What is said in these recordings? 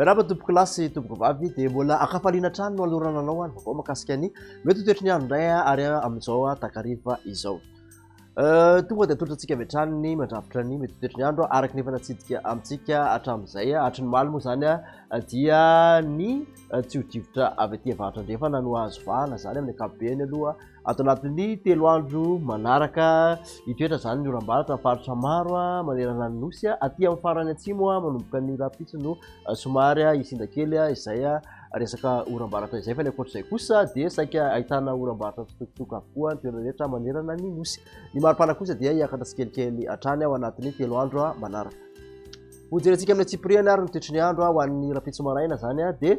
Miarahaba tompoko lahy sy tompoko vavy dia mbola ankafaliana hatrany no anolorana anao ny vaovao mahakasika ny mety ho toetry ny andro indray ary amin'izao takariva izao. Tonga dia atolotra antsika avy hatrany ny mandrafitra ny mety ho toetry ny andro araka ny efa natsidika amintsika hatramin'izay. Hatry ny omaly moa izany dia ny tsio-drivotra avy aty avaratra andrefana no azo vahana izany amin'ny ankapobeny aloha ato anatin'ny 3 andro manaraka. Hitoetra izany ny oram-baratra amin'ny faritra maro manerana ny nosy. Aty amin'ny farany atsimo manomboka ny rahampitso no somary hisinda kely izay resaka oram-baratra izay, fa ny ankoatr'izay kosa dia saika ahitana oram-baratra tsitokotoko avokoa ny toerana rehetra manerana ny nosy. Ny maripana kosa dia hiakatra tsikelikely hatrany ao anatin'ny 3 andro manaraka. Hojerentsika amin'ny antsipiriany ary ny toetry ny andro ho an'ny rahampitso maraina izany dia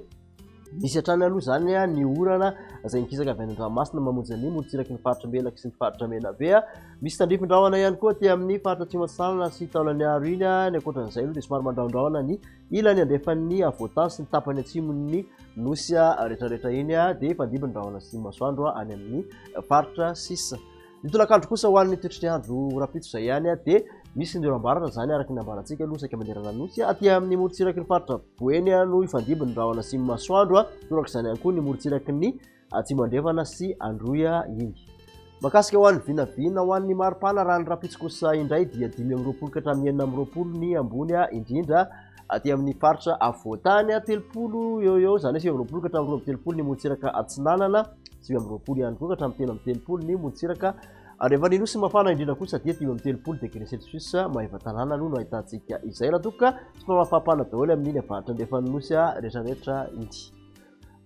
misy hatrany aloha izany ny orana izay mikisaka avy any an-dranomasina mamonjy ny morontsiraky ny faritra Melaky sy ny faritra Menabe. Misy tandrifin-drahona ihany koa aty amin'ny faritra Atsimo Atsinanana sy Taolagnaro iny. Ny ankoatran'izay aloha dia somary mandrahondrahona ny ilany andrefan'ny afovoan-tany sy ny tapany atsimon'ny nosy rehetrarehetra iny, dia hifandimby ny rahona sy ny masoandro any amin'ny faritra sisa. Ny tolakandro kosa ho an'ny toetry ny andro rahampitso izay ihany dia misy ny oram-baratra izany araka ny nambarantsika aloha saika manerana ny nosy. Aty amin'ny morontsiraky ny faritra Boeny no hifandimby ny rahona sy ny masoandro, toraka izany ihany koa ny morontsiraky ny Atsimo Andrefana sy Androy iny. Mahakasika ho an'ny vinavina ho an'ny maripana raha ny rahampitso kosa indray dia 25 ka hatramin'ny 26 ny ambony indrindra aty amin'ny faritra afovoan-tany, 30 eo eo izany hoe 29 ka hatramin'ny 32 ny morontsiraka atsinanana, 29 ihany koa ka hatramin'ny 33 ny morontsiraka andrefan'ny nosy. Mafana indrindra kosa dia 35 degré celsius Maevatanàna aloha no ahitantsika izay raha toa ka somary mafampana daholo amin'iny avaratra andrefan'ny nosy rehetrarehetra iny.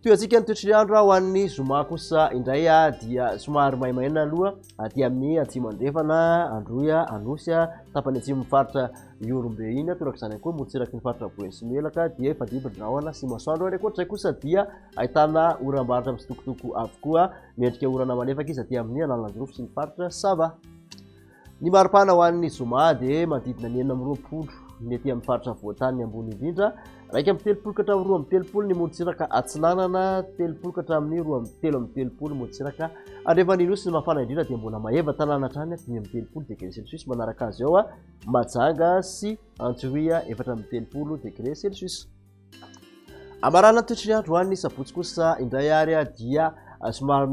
Tohiantsika ny toetry ny andro ho an'ny zoma kosa indray dia somary maimaina aloha aty amin'ny atsimo andrefana, Androy, Anosy, tapany atsimon'ny faritra Ihorombe iny, toraka izany ihany koa morontsiraky ny faritra Boeny sy Melaka dia hifandimby ny rahona sy masoandro. Any ankoatra izay kosa dia ahitana oram-baratra mitsitokotoko avokoa, miendrika orana malefaka izy aty amin'ny Analanjirofo sy ny faritra Sava. Ny maripana ho an'ny zoma dia manodidina ny 26 ny aty amin'ny faritra afovoan-tany ambony indrindra, 31 ka hatramin'ny 32 ny morontsiraka atsinanana, 30 ka hatramin'ny 33 morontsiraka andrefan'ny nosy. Ny mafana indrindra dia mbola Maevatanàna hatrany, 35 degré celsius, manaraka azy ao Mahajanga sy Antsohihy 34 degré celsius. Amarana ny toetry ny andro ho an'ny sabotsy kosa indray ary dia somary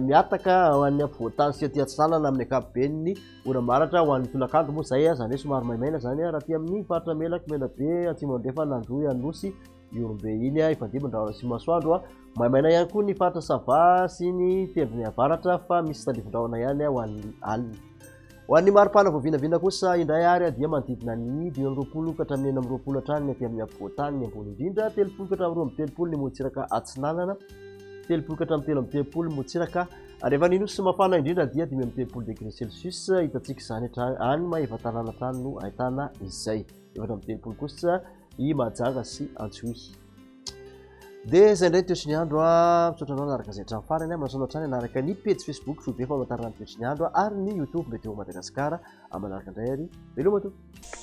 mihataka ho an'ny afovoan-tany sy aty atsinanana amin'ny ankapobeny ny oram-baratra ho an'ny tolakandro moa izay, izany hoe somary maimaina izany raha aty amin'ny faritra Melaky, Menabe, Atsimo Andrefana, Androy, Anosy, Ihorombe iny, hifandimby ny rahona sy masoandro. Maimaina ihany koa ny faritra Sava sy ny tendrony avaratra fa misy tandrifin-drahona ihany ho an'ny alina. Ho an'ny maripana voavinavina kosa indray ary dia manodidina ny 25 ka hatramin'ny 26 hatrany ny aty amin'ny afovoan-tany ny ambony indrindra, 30 ka hatramin'ny 32 ny morontsiraka atsinanana, 30 ka hatramin'ny 33 ny morontsiraka andrefan'ny nosy. Mafana indrindra dia 35 degré celsius, hitantsika izany hatrany any Maevatanàna hatrany no ahitana izay, 34 kosa i Mahajanga sy Antsohihy. Dia izay indray ny toetry ny andro a, misaotra anao nanaraka izay hatramin'ny farany a, manasa anao hatrany hanaraka ny pejy Facebook Foibe Famantarana ny Toetry ny Andro ary ny YouTube Météo Madagascar. Amin'ny manaraka indray ary, veloma tompoko.